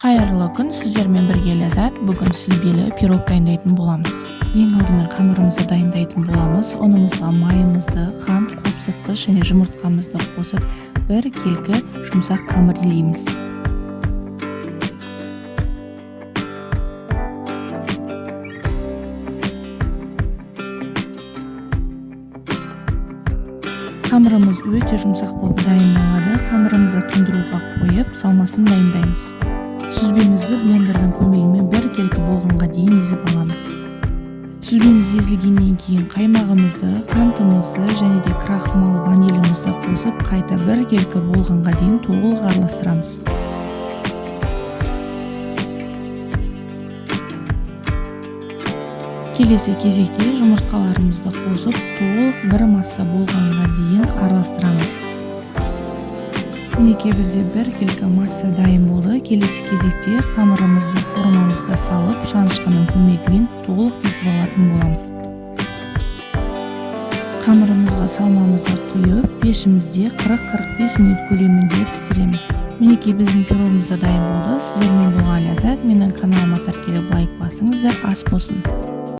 Қайырлы күн, сіздермен бірге Ләззат. Бүгін сүзбелі пирог дайындайтын боламыз. Ең алдымен қамырымызды дайындайтын боламыз. Ұнымызға майымызды, қант, қопсытқыш және жұмыртқамызды қосып, бір келкі жұмсақ қамыр илейміз. Қамырымыз өте жұмсақ болып дайындалады. Қамырымызды тұндыруға қойып, салмасын дайындаймыз. Сүзбемізді блендердің көмегімен бір келкі болғанға дейін езіп аламыз. Сүзбеміз езілгеннен кейін қаймағымызды, қантымызды және де крахмал, ванилімізді қосып, қайта бір келкі болғанға дейін толық араластырамыз. Келесі кезекте жұмыртқаларымызды қосып, толық бір масса болғанға дейін араластырамыз. Мінекей, бізде бір келкі масса дайын болды. Келесі кезекте қамырымызды формамызға салып, шанышқының көмегімен толық тесіп алатын боламыз. Қамырымызға салмамызды құйып, пешімізде 40-45 минут көлемінде пісіреміз. Мінекей, біздің пирогымыз да дайын болды. Сіздермен болған Ләззат. Менің каналыма тіркеліп, лайк басыңыздар. Ас болсын.